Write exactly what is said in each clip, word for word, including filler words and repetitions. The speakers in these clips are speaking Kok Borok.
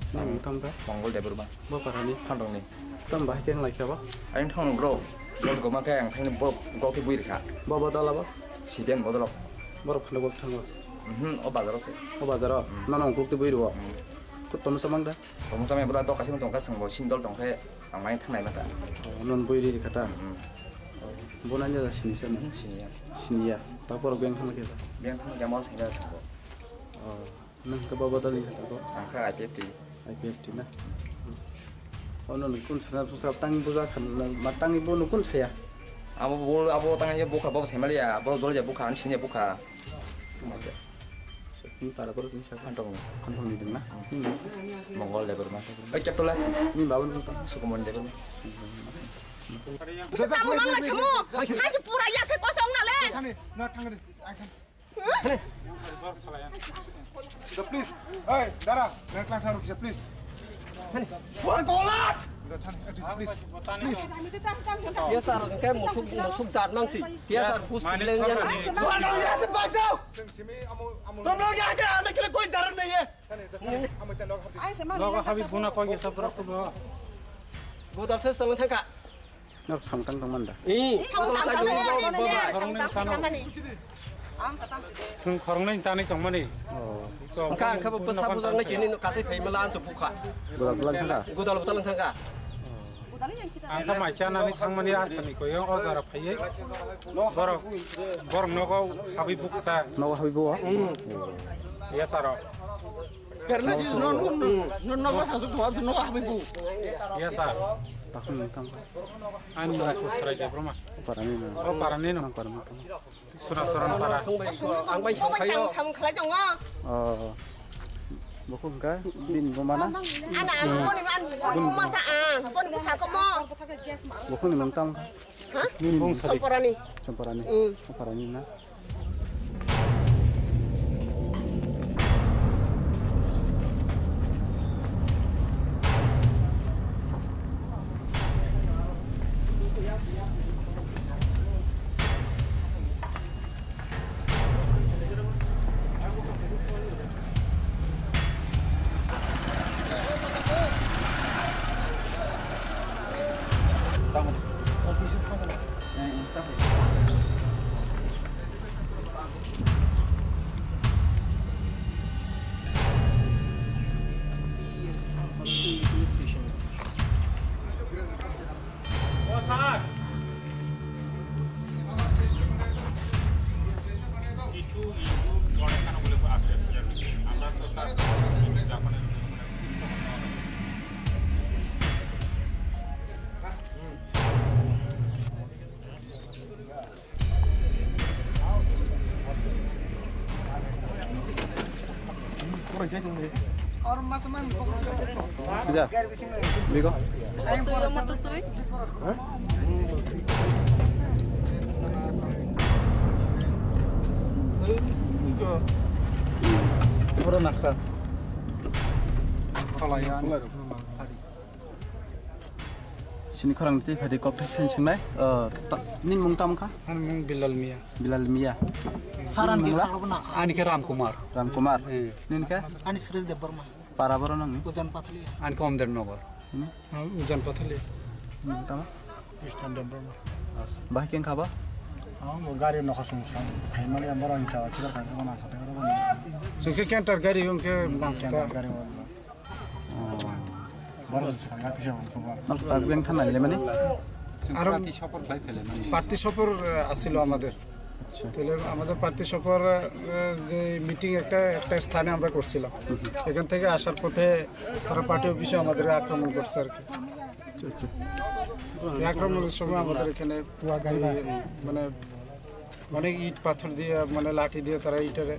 Nang tong kha? Mongol Debbarma. Bo parani? Phandokni. Tamo bahai khe wng lai kha bo? Ayang thang bro. Bol goma khe ang thangni bo gok khe bui rikha. Bo bodol abo? Siden bodol. Borok phandok bo thango. Mhm, o bazar o se. O bazar o? Mm. Nono gok twi bui rwo? Mm. Kut tomo samang da? Tomo samang bro, dok kaisa tong kha sengbo, sindol tong khe ang mai thangnai ma ta. Oh, non bui ri rikha ta? Mm. Oh, bo nanya da sini sa na? Mhm, sini ya. Sini ya. Ta borok beng thang khe sa? Beng thang khe mo sini da sengbo. Oh. Nang khe bo bodol ni kha ta bo? Ang kha I P F T. I P F T na? Ono nung kun sana tu sa tang buja khan na, ma tang ibo nung kun saya? Abo bol, abo tang ye bukha, bo semali ya, bo jol ya bukha, ani sini ya bukha. Ni para bor ni sa. Antong. Antong ni ding na? Hmm. Mongol Debbarma. Oi, chap tola. Ni baba nung ta. Sukumon Debbarma. Bisa tamu nang lagi kamu. Hai pura ya se kosong na le. Thangni, na thangni. Ai thang. Please. Hey, dara, nang tlang tlang rukisa, please. Suar golat. Please. Yes sir, hwnkhe musuk, musuk jar nangsi. Yes sir, bus pileng ya. Suar golat, bhag jao. Tum log yahan se aane ke liye koi zarurat nahi hai. Logo habi buna koi gesa pura kudo. Godal se salang thangka. Nok samtang tong manda. Ih, Ih, kotor samtang tang tong tong mani, mani. Khoroknwi tano. Samtang tang mani. Ang kata. Thung khoroknwi tani tong mani. Oh. Engka, engka bo bwsa bujak nai sini no kasai phai mala anso bukha. Godal bwlang thangka. Godal bwlang thangka. Ang kha mai chanani thangmani asani koyo o jara phaiye. Borok, borok nogo habwi bukha ta. Nogo habwi bo? Hmm. Ya saro. Perna sis no, no, no, no, no, basa su tuwab su no habwi bu. Ya sar. Takhum nang tang. Ani mura ko srai de broma. Parani no. O parani no. Nang parani tang. Sura sura para. Ang bai song khayo. Sam khalai tongo. Oh. Bokong ka bin bo mana? Ana, ana, boni man, boni man ta, ah, boni bukha ko mo. Bokong ni mang tang. Ha? Bung sari. Chomporani. Chomporani. Mm. Chomporani na. কিছু ইউটিউব জড়ে কেন বলে আসে, আমরা তো স্যার জাপানের Or mas man pokok saja to. Ja. Gar bising lagi. Biko. Ayam pora satu. Pura nakha. Kalayan. Sini khorang tei phadi kok thai thai singnai. Eh, ta-, nini mung tamo kha? Ani mung Bilal Mia. Bilal Mia. Saran nini mung la? Ani khe Ram Kumar. Ram Kumar. Eh. Nini khe? Ani Suresh Debbarma. Para boro nang ni? Ujan Pathalia. Ani khe Omder Nagar. Hmm? Ah, Ujan Pathalia. Mung tamo? Istan Debbarma. As. Bahai keng khaba? Ah, bo gari nokha sung sang. Hai mali ambara ita kira kang kang na kate kira kang. Sungke kenter gari ungke bang kenter gari wala. Boro se sakha kisa hwn khobor. Nok tak beng thanai le mani? Aro party sopor khlai phele mani. Party sopor, eh, asilo amader. আচ্ছা। তাহলে আমাদের পার্টি সফর, আহ, যে মিটিং একটা, একটা স্থানে আমরা করছিলাম। এখান থেকে আসার পথে তারা পার্টি অফিসে আমাদের আক্রমণ করছে আর কি। আচ্ছা, আচ্ছা। এই আক্রমণের সময় আমাদের এখানে এই, মানে অনেক ইট পাথর দিয়ে, মানে লাঠি দিয়ে তারা ইটারে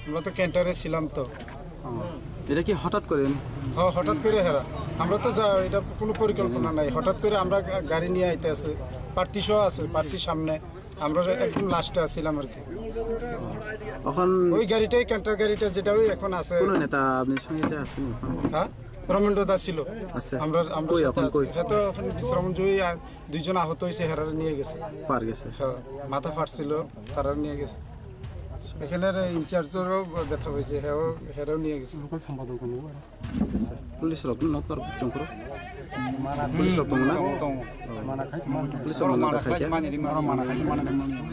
আমরা তো ক্যান্টারে ছিলাম তো। ও, এটা কি হঠাৎ করে? হ্যাঁ, হঠাৎ করে হেরা। আমরা তো যা, এটা কোনো পরিকল্পনা নাই। হঠাৎ করে আমরা গা-, গাড়ি নিয়ে আইতে আছে। প্রার্থী সহ আছে, প্রার্থীর সামনে। আমরা যে একদম লাস্টে আছিলাম আর কি। এখন ওই গাড়িটাই, ক্যান্টার গাড়িটা যেটা ওই এখন আছে। কোনো নেতা আপনার সঙ্গে যে আছেন এখন? হ্যাঁ, রমেন্দ্র দা ছিল। আছে। আমরা, আমরা কই সাথে এখন, আছি। কই? হ্যাঁ, তো এখন বিশ্রামঞ্জুই আর দুইজন আহত হয়েছে, হেরারে নিয়ে গেছে। পার গেছে। হ্যাঁ, মাথা ফাটছিল, তারা নিয়ে গেছে। এখানে ইনচার্জেরও ব্যথা হয়েছে, হ্যাঁ, হেরাও নিয়ে গেছে। লোকাল সম্পাদক কোনো? পুলিশ রক নক কর, চংকর। পুলিশ রক না? Police rok mana khai, mana di, mana mana khai, mana di, mana di.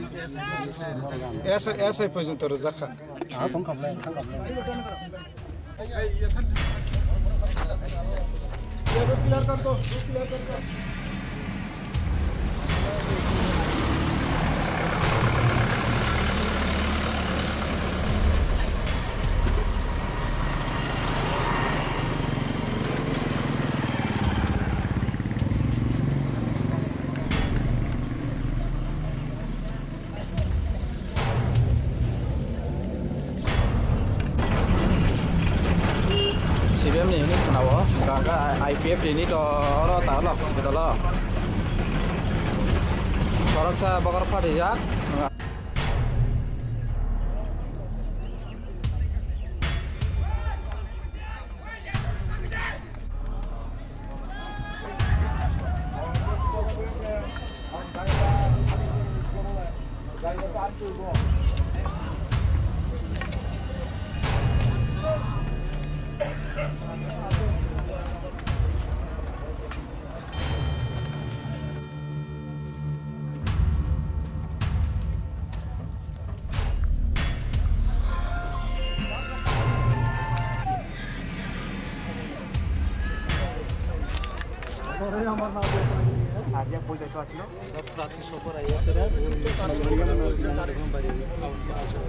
SI, SI পর্যন্ত রোজা খান। C P M ni hwnwi khwnao, hwnkha hwnkhe I P F T ni to oro ta olo hospital o. Khoroksa bokhorok phatijak.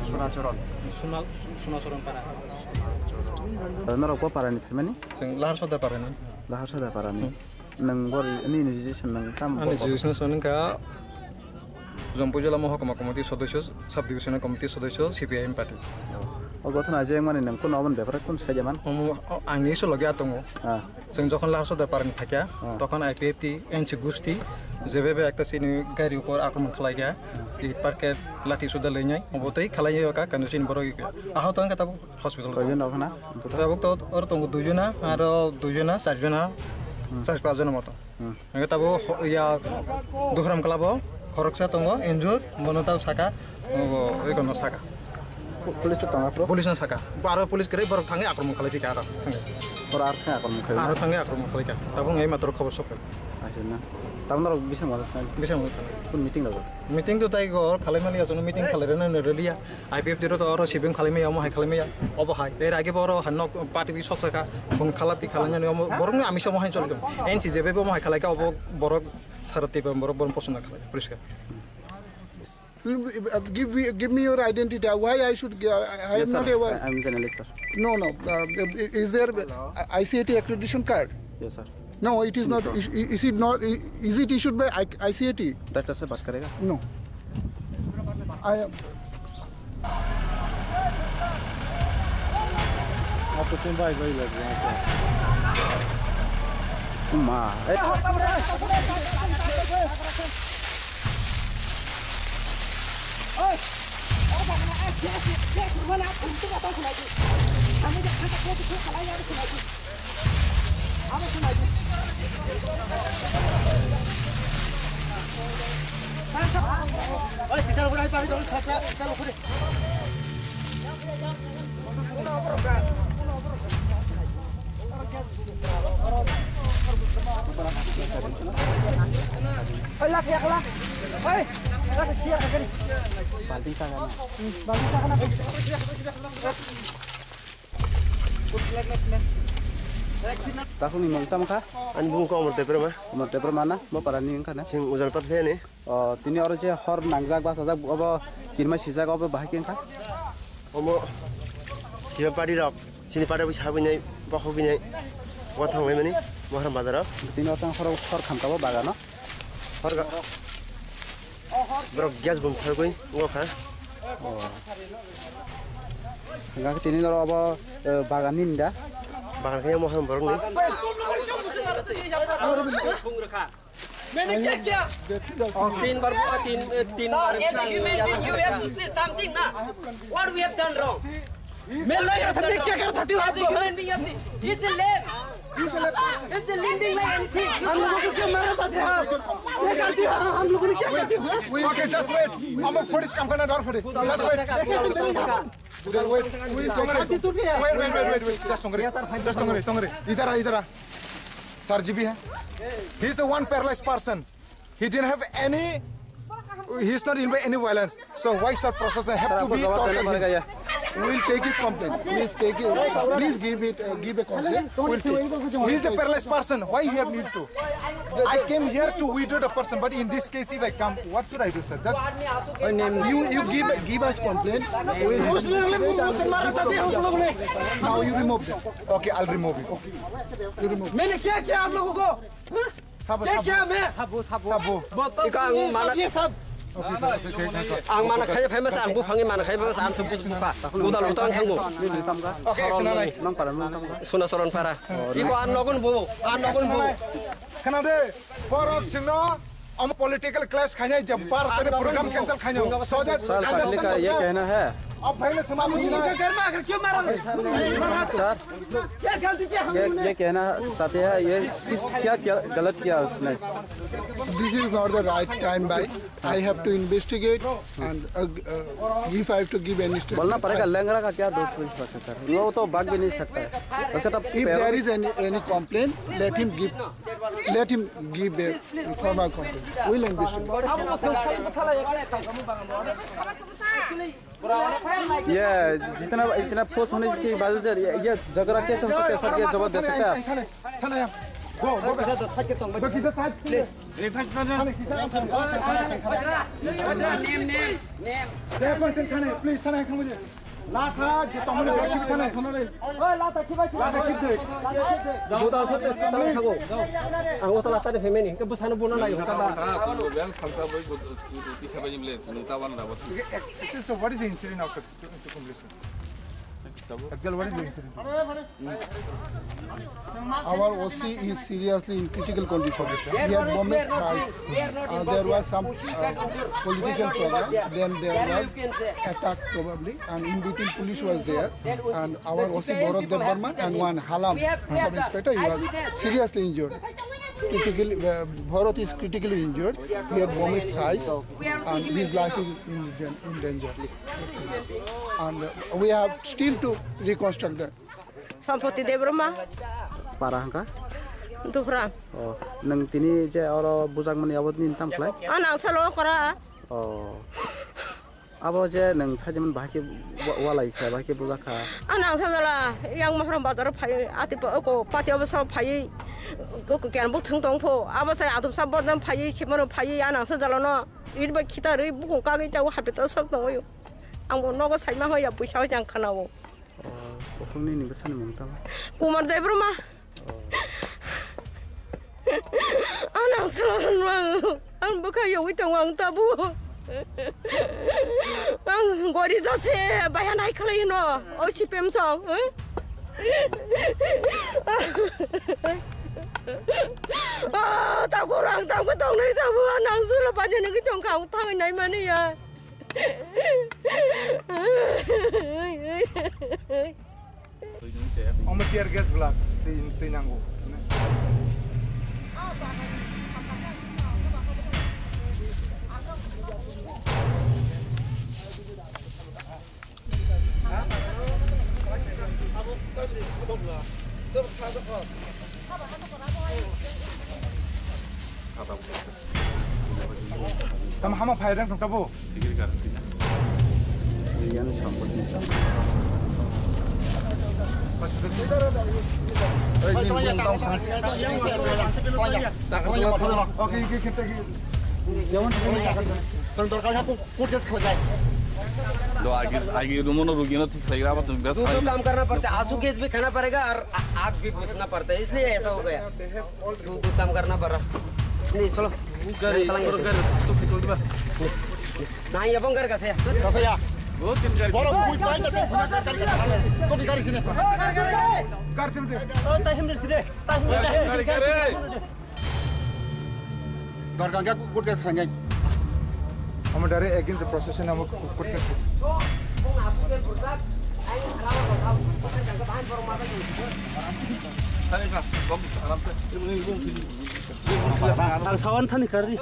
Sonachoron. Sona-, Sonachoron para. Norok bo parani phaimani? Chwng Lahar Sodar parani. Lahar Sodar parani. Hmm. Nwng bo ri-, nini registration nwng tamo? Ani bo registration wngkha Jampui Jila Mohokuma Committee Sodosyo, Sub Divisional Committee Sodosyo, C P I M party. O gothono aje mani nwng kun oboni bepare kun saija man? Omo, o, ang ni isu logi atongo. Ah. Chwng jokhon Lahar Sodar parani phaikha, ah, tokhon I P F T, N C Gusti, jebebe ekta chini gari upor akromon khlaikha, ah, i parke lati suda leinai, obo tei khlaiya ka kanu chini borok ikha. Ahot wngkha tabuk hospital. Koijon rok hana? Tabuk to oro tongo duijona, aro duijona, charjona, hmm, char pachjona moto. Hmm. Hingke tabuk ho-, ya, Duhram Club o khoroksa tongo, injur, bono tabuk saka, obo, oi kono saka. Pu-, police tongo aphuru? Police no saka. Aro police kwrwi borok thangwi akromon khlai phika aro. Oro ar thangwi akromon khlai? Aro thangwi akromon khlai kha. Tabuk wng ei matro khobor sok. Aisa na. Tabuk norok bising mano thang? Bising mano thang. Kun meeting rok? Meeting to tai go khlai mani aswk meeting khlai rwna no rwliya. I P F T ro to oro sibing khlai maya, omo hai khlai maya. Obo hai. Er age bo oro hanno party bi sok saka. Bung khala pi khala nani omo borok ni ami se omo hai choli tong. N C J B bo omo hai khlai kha obo borok sara tiba borok borom poson khlai. Poriskar. Give me, give me your identity. Why I should gi-, I, I am not aware. Yes, sir. I, I am journalist, sir. No, no. Uh, is there I C A T accreditation card? Yes, sir. No, it is not. Is, is it not? Is it issued by I, I C A T? Doctor से बात करेगा? No. I am. आपस में भाई भाई लग रहे हैं क्या? माँ। Takuni mung tamo kha? Ani bung ko Amar Debbarma. Amar Debbarma na? Bo para ni wngkha na? Sing ujan pat khe ni. O, tini oro je hor nangjak, bachajak, obo kirma sijak, obo bahai khe wngkha? Omo siba party rok, sini party bo sabui nai, bokhok gwi nai, wathang lai mani, Mohram bazar o. Tini oro tang hor, hor khamka bo bagano? Hor ga-, borok gas bom sargwi wngkha. O. Hingke tini norok obo, eh, bagan ni da? Bagan khe mohon borok ni. मैंने क्या किया? तीन बार बोला, तीन, तीन बार। Sir, as a human being, you have to say something ना। What we have done wrong? मैं लग रहा था, मैं क्या कर सकती हूँ आपको? As a human being, you have to, he's a lamb. He's a lamb being like anything. हम लोगों को क्यों मारा था आप? क्या कर दिया? हम लोगों ने क्या कर दिया? Okay, just wait. हम लोग पुलिस काम करना डर खड़े। Just wait. Just wait. Wait, wait, wait, wait, wait. Just don't worry. Just don't worry, don't worry. इधर आ, इधर आ। सर जी भी है। He is a one paralyzed person. He didn't have any, he is not involved any violence. So why sir process have to be torture him? We will take his complaint. Please take it. Please give it, uh, give a complaint. We'll take. He is the paralyzed person. Why you have need to? I came here to withdraw the person, but in this case, if I come, what should I do, sir? Just you, you give, give us complaint. We'll Now you remove them. Okay, I'll remove it. Okay, you remove. मैंने क्या किया आप लोगों को? हाँ? Sabo, क्या sabo. किया मैं? Sabo, sabo. Iko ang mana, ये सब। Ang mana kaya famous, ang buphangni mana kaya famous, ang sebut bupha. Budal utang thangbo. Suna soron para. Iko ang nogon bo, ang nogon bo. Khna de, borok singno, omo political clash khainai je bar tare program cancel khainai. So that Sir, public का ये कहना है। Ab bhai le sama mujhe na. क्या करना है? क्यों मारा? सर, क्या गलती किया ये, हमने? ये कहना चाहते हैं, ये किस, क्या, क्या गलत किया उसने? This is not the right time, bhai. I have to investigate and, uh, uh, if I have to give any statement. बोलना पड़ेगा, लंगड़ा का क्या दोष हो सकता है, सर? वो तो भाग भी नहीं सकता है। उसका तो If there is any, any complaint, let him give, let him give a formal complaint. We'll investigate. ये जितना, इतना फोर्स होने के बावजूद ये, ये झगड़ा कैसे हो सकता है सर? ये जबरदस्त है। थाने, थाने, थाने, go, go back। Go, go, go, go, go। Please। Name, name, name। Please, Thane, Thane. Lata, je tomoni bag keep thane. Oi, lata keep, keep. Lata keep de. Buda sa te tang thago. Ang o lata de family ke busano buna nai ka ba. Bang salta boi ko tisa bani ble ta wan da. It's just, what is the incident of the completion? Actually, what is the incident? Our O C is seriously in critical condition. He had vomit twice. Uh, there was some, uh, political problem. Then there was attack probably. And in between, police was there. And our O C Bharat Debbarma and one Halam sub inspector, he was seriously injured. Critically, uh, Bharat is critically injured. He had vomit twice, and his life is in, in danger. And, uh, we have still to reconstruct the Sampati Debbarma. Para hangka? Dufra. Oh, nang tini je oro bujak mani abo ni tam khlai? Anang salo kora. Oh. Abo je nang sajiman bahai khe wa-, walai kha, bahai khe bujak kha. Anang sajala yang mahram bazar phai, ati pa-, ko pati abo sa phai, ko, ko kian buk thung tong pho. Abo sai adup sa bodam phai, chimano phai, anang sajala no. Ir ba khita rwi bukung kagwi ta hapeta sok tong yo. Ang bo nogo saima hoya puisa hojang khana o. Oh, buphangni ni bwsani mung tamo? Kumar Debbarma. Oh. Ang nang salo ang, ang bwkha yogwi tongo ang tabuk. Ang gori jase baihan hai khlai hino, o C P M song, eh? Ah, tabuk ang tabuk tongnai tabuk, ang nang salo bajani gwi tongkha, ang thangwi nai mani ya. Omo tear gas bwla twi, twi nango. Tamo hama phai rang thung tabo. Yan sampati. Okay, okay, okay, okay. Tang dorkar hai, court case khlai jai. Lo agi, agi rumo no rugi no thik khlai gra ba tum gas. दो दो काम करना पड़ता है, आंसू गैस भी खाना पड़ेगा और आ-, आग भी बुझना पड़ता है, इसलिए ऐसा हो गया। Dua, dua tam karena bara. Ni, solo. Gari, gari, tu pikul diba? Nah, ya bongkar kasih ya. Kasih ya. Borok bui pai jate buna kar kar kar. Kodi gari sini. Kar sini. Dorgang ga kut ke sangai. Amo dare against the procession amo kut ke. Ang sawan thani kari.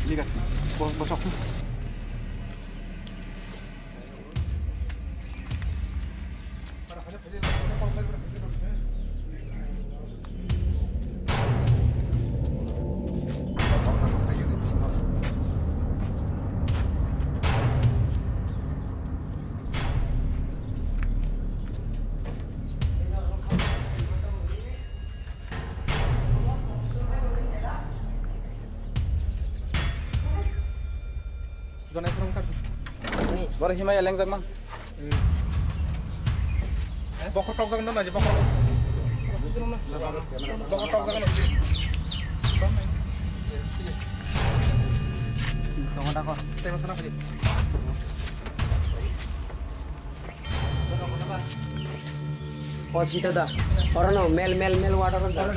Liga. Bos, bosok. Boro himaya lengjak man. Bokor tokjak na naji bokor. Bokor tokjak na. Tongo da kor. Tema sana kali. Hospital da. Oro no mel, mel, mel water da.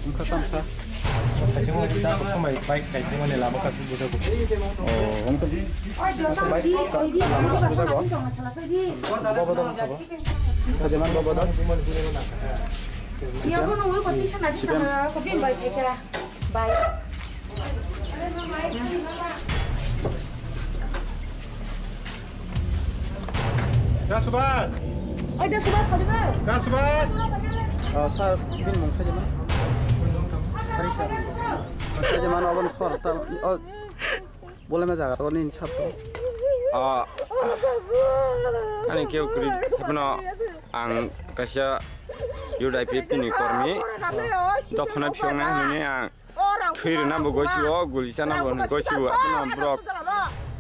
Wngkha tamkha. Kaisa mo da somai bike kaisa mani lama kaisa buja ko. Oh, wngkha. Bike ka lama kaisa buja ko. Bobo da wngkha bo. Kaisa man bobo da. Siya ko no ko tisa na tisa na ko bin bai tisa. Bai. Da Subhas! Oi, da Subhas, kadi ba? Da Subhas! Oh, sir, bin mung saja mana? Hari sir. Saja mana abon khor ta, oh, boleh ma jaga to nin sab to. Ah, ani keu kri, hapno ang kaisa U D I P F ni kormi, dophana phiong na hini ang Thwi rwna bo goisigo, guli chana bo goisigo, abono borok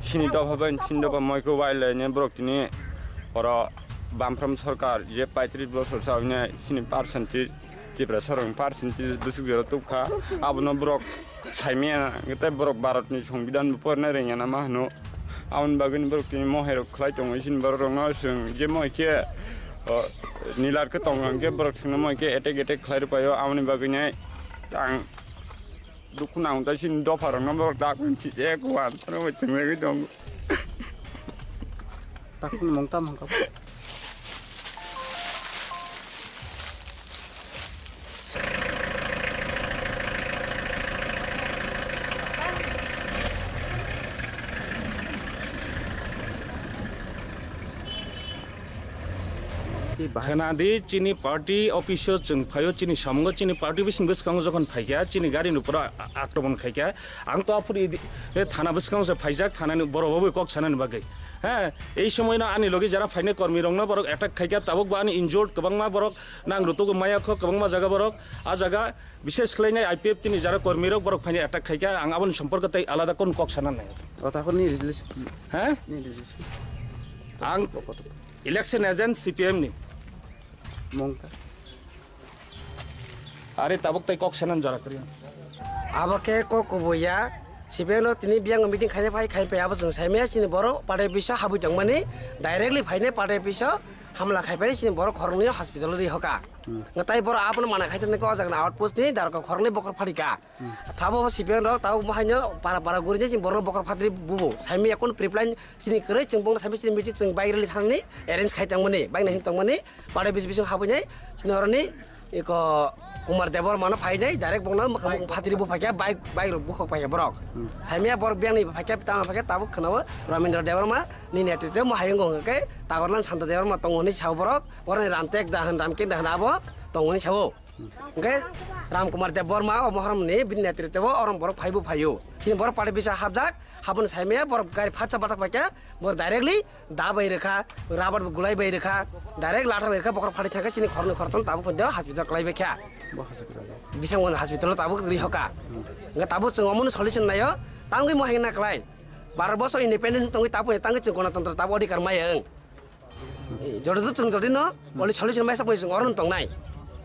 sini dopha bai sini dopha moiko wailaini borok tini oro Bamphram Sarkar je paitris bosor sa hwnwi sini percentage Tiprasarokni percentage bwswk jora tubkha, abono borok saimanya tei borok Bharatni Songbidan bo porna rwngya na ma hwno, aboni bagwino borok tini mohairok khlai tongo, sini borok rokno chwng je mohai khe, o, nilar khe tongo hwnkhe borok chwngno mohai khe attack attack khlai rwpaio, aboni bagwino ang Dukhu nang ta sini dopha rok no borok tak sijak wan taro bai chwng nai tong. Takhun mong tam hangka. Khwnadi, chini party office o chwng phaio, chini samungo, chini party bising bwskango jokhon phaikha, chini gari ni upor a-, akromon khaikha, ang to aphuru idi, e, thana bwskango se phaijak, thana ni borok bo kok sanani bagwi. He, ei somoino ani logi jara phainai kormi rokno borok attack khaikha, tabuk bo ani injured kwbangma borok nang rutugo maya kho, kwbangma jaga borok, a jaga bishes khlainai I P F T ni jara kormi rok borok phainai attack khaikha, ang aboni somporko tei alada kon kok sanani. O takhor ni resolution. He? Ni resolution. Ang Election agent C P M ni. Mungka. Are tabuk tai kok sanan jora kri. Abo khe kok kubuya. C P M no tini biyang meeting khaina phai khai phai abo chwng saimaya chini borok pathai bisa habwi tongmani directly phaina pathai bisa hamla khai phai chini borok khoroknwi hospital ri hoka. Hmm. Ngatai borok abono mana khai tongni ko jagna outpost ni darok khoroknwi bokhor pharika. Thabo bo C P M rok tabuk bo haino para para guri je chini borok bokhor phatri bubo. Saimi yakun pre-plan chini kwrwi chwng bongno saimi chini meeting chwng bike rally thangni arrange khai tongmani, bike naising tongmani, pare bis bising habwi nai chini oroni iko Kumar Debbarma no phai nai direct bongno mwkhang phatri bu phaikya bike bike rok bukhok phaikya borok. Saimi ya borok biyang ni phaikya tamo phaikya tabuk khwnao Ramendra Debbarma ni netritwe mo hayung hwnkhe Tagorlan Santa Debbarma tongo hinwi sao borok, borokni Ramtek da hwn Ramken da hwn abo tongo hinwi sao. Hwnkhe Ram Kumar Debbarma o mohormoni bini netritwo o borok phaibo phaio. Chini borok party bisa hapjak, haboni saimaya borok gari phatsa bathak paikha, borok directly da bai rwkha, rubber bo gulai bai rwkha, direct latha bai rwkha, bokhorok phatwi thangkhe chini khoroknwi khoroktham tabuk phano hospital kwlai baikha. Bo hospital. Bisingwano hospital o tabuk ri hoka. Hwnkhe tabuk chwng omono solution naio, tangwi mo hai na kwlai. Baro bosor independence tongwi tabuk tangwi chwng Ganatantro tabuk adhikar maya wng. Eh, jodi to chwng jodi no, bole solution mai sa poi chwng oro no tongnai.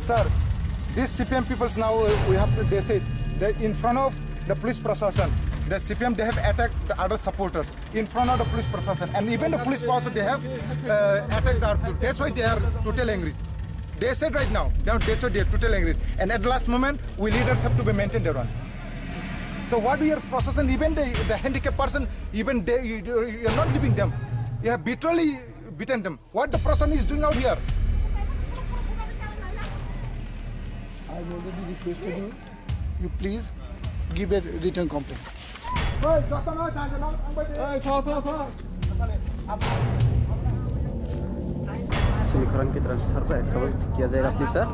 Sir, these C P M peoples now, uh, we have to, they said that in front of the police procession, the C P M, they have attacked the other supporters in front of the police procession, and even the police also, they have, uh, attacked our people. That's why they are totally angry. They said right now, now that's why they are totally angry. And at the last moment, we leaders have to be maintained their one. So what do your procession, even the, the handicapped person, even they, you, you, you are not leaving them. You have brutally beaten them. What the procession is doing out here? I already requested you, you please give a written complaint. Singh खुरंग की तरफ से सर को एक सवाल किया जाएगा please sir.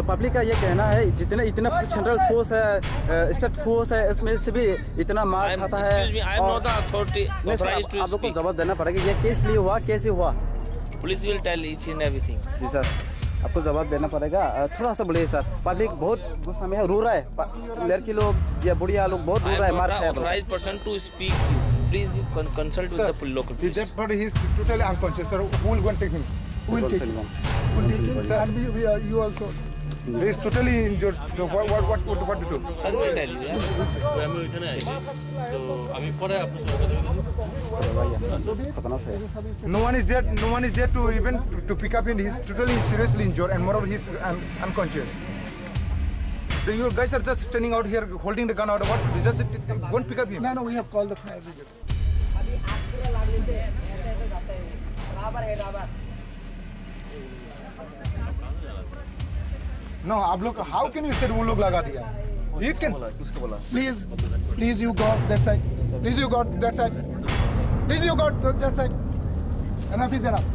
Public का ये कहना है जितने इतना सेंट्रल फोर्स है, स्टेट फोर्स है, इसमें से भी इतना मार खाता है। Excuse me, I am और not the authority, नहीं सर, आप, आपको जवाब देना पड़ेगा, ये किस लिए हुआ, कैसे हुआ? Police will tell each and everything. जी सर, आपको जवाब देना पड़ेगा। थोड़ा सा बोलिए सर, पब्लिक बहुत गुस्सा में है, रो रहा है। लड़की लोग या बुढ़िया लोग बहुत रो रहा है, मार खाया। Authorized person to speak you. Please consult with the local police. That body is totally unconscious, sir. Who will go and take him? Who will take him? Who will take him? Sir, and we, we are, you also. He is totally injured. So what, what, what, what, what to do? Sir will tell you. আমি ওইখানে আছি। তো আমি পরে আপনার সঙ্গে কথা বলবো। No one is there. No one is there to even to pick up him. He's totally seriously injured, and moreover, he's un- unconscious. The, you guys are just standing out here holding the gun out. What? They just t- t- go and pick up him. No, no, we have called the fire brigade. No, आप लोग, how can you say वो लोग लगा दिया? You can. Please, please you go that side. Please you go that side. Please you go that side. Enough is enough.